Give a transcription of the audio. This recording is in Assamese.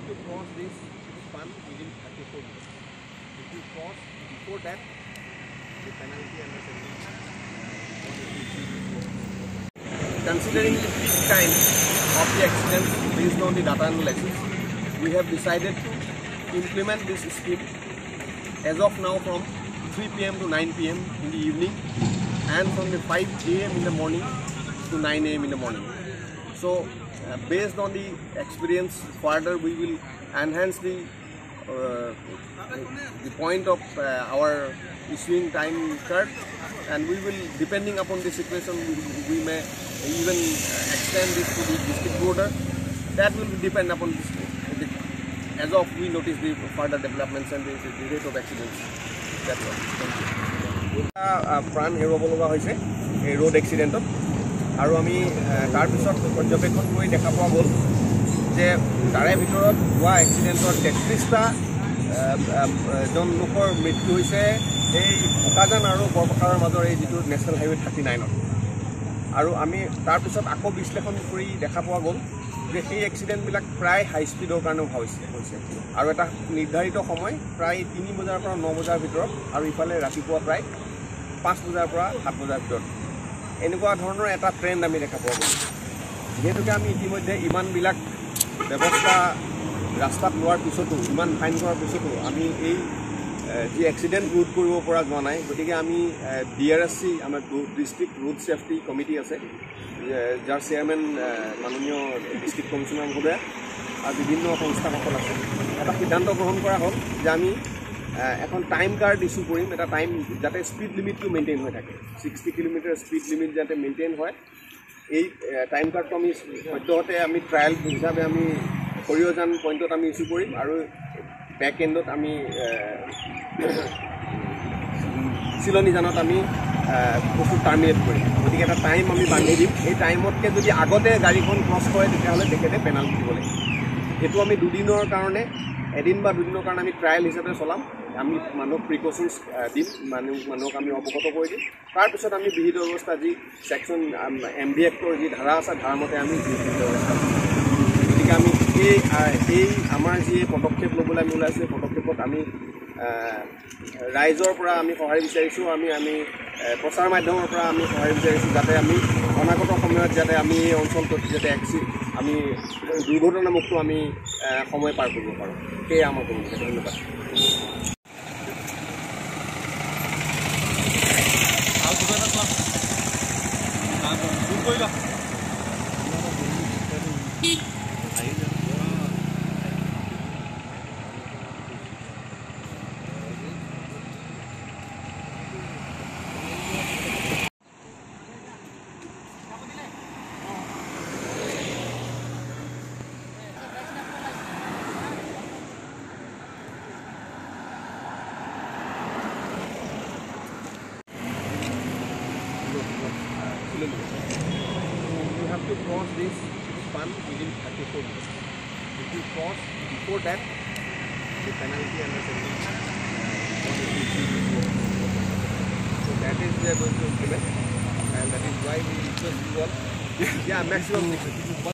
to cross this span within 34 minutes. If you cross before that, the penalty under section 183. Considering the peak time of the accidents based on the data analysis, we have decided to implement this scheme as of now from 3 p.m. to 9 p.m. in the evening and from the 5 a.m. in the morning to 9 a.m. in the morning. So based on the experience, further we will enhance the point of our issuing time card, and we will, depending upon the situation, we may even extend this to the district border. That will depend upon this, as of we notice the further developments and the rate of accidents. That's all. Thank you. প্ৰাণ হেৰুৱাব লগা হৈছে এই ৰোড এক্সিডেণ্টত। আৰু আমি তাৰপিছত পৰ্যবেক্ষণ কৰি দেখা পোৱা গ'ল যে তাৰে ভিতৰত হোৱা এক্সিডেণ্টৰ 33টা জন লোকৰ মৃত্যু হৈছে এই বোকাজান আৰু বৰপথাৰৰ মাজৰ এই যিটো নেশ্যনেল হাইৱে 39ত। আৰু আমি তাৰপিছত আকৌ বিশ্লেষণ কৰি দেখা পোৱা গ'ল যে সেই এক্সিডেণ্টবিলাক প্ৰায় হাই স্পীডৰ কাৰণেও হৈছে। আৰু এটা নিৰ্ধাৰিত সময় প্ৰায় 3 বজাৰ পৰা 9 বজাৰ ভিতৰত আৰু ইফালে ৰাতিপুৱা প্ৰায় 5 বজাৰ পৰা 7 বজাৰ ভিতৰত এনেকুৱা ধৰণৰ এটা ট্ৰেণ্ড আমি দেখা পোৱা গ'ল। যিহেতুকে আমি ইতিমধ্যে ইমানবিলাক ব্যৱস্থা ৰাস্তাত লোৱাৰ পিছতো, ইমান ফাইন কৰাৰ পিছতো আমি এই যি এক্সিডেণ্ট ৰোধ কৰিব পৰা যোৱা নাই। গতিকে আমি DRSC, আমাৰ ডিষ্ট্ৰিক্ট ৰোড ছেফটি কমিটি আছে, যাৰ চেয়াৰমেন মাননীয় ডিষ্ট্ৰিক্ট কমিশ্যনাৰ মহোদয় আৰু বিভিন্ন সংস্থাসকল আছে, এটা সিদ্ধান্ত গ্ৰহণ কৰা হ'ল যে আমি এখন টাইম কাৰ্ড ইছ্যু কৰিম, এটা টাইম যাতে স্পীড লিমিটটো মেইনটেইন হৈ থাকে, 60 কিলোমিটাৰ স্পীড লিমিট যাতে মেইনটেইন হয়। এই টাইম কাৰ্ডটো আমি সদ্যহতে আমি ট্ৰায়েল হিচাপে আমি সৰিয়হজান পইণ্টত আমি ইছ্যু কৰিম আৰু বেক এণ্ডত আমি চিলনীজানত আমি বস্তু টাৰ্মিনেট কৰিম। গতিকে এটা টাইম আমি বান্ধি দিম, এই টাইমতকৈ যদি আগতে গাড়ীখন ক্ৰছ কৰে তেতিয়াহ'লে তেখেতে পেনাল্টি দিব লাগিব। এইটো আমি দুদিনৰ কাৰণে, এদিন বা দুদিনৰ কাৰণে আমি ট্ৰায়েল হিচাপে চলাম। আমি মানুহক প্ৰিকশ্যনছ দিম, মানুহক আমি অৱগত কৰি দিম। তাৰপিছত আমি বিহিত ব্যৱস্থা যি ছেকশ্যন MV এক্টৰ যি ধাৰা আছে, ধাৰামতে আমি বিহিত ব্যৱস্থা ল'ম। গতিকে আমি এই আমাৰ যি পদক্ষেপ ল'বলৈ আমি ওলাইছোঁ, এই পদক্ষেপত আমি ৰাইজৰ পৰা আমি সঁহাৰি বিচাৰিছোঁ, আমি প্ৰচাৰ মাধ্যমৰ পৰা আমি সঁহাৰি বিচাৰিছোঁ, যাতে আমি অনাগত সময়ত যাতে আমি এই অঞ্চলটোত যাতে আমি দুৰ্ঘটনামুক্ত আমি সময় পাৰ কৰিব পাৰোঁ। সেয়ে আমাৰ কমিউনিকেশ্যন। ধন্যবাদ। You have to cross this span within 34 minutes. If you cross before that, the penalty under section 183. So that is we are going to implement, and that is why we request you all. Yeah, maximum 60.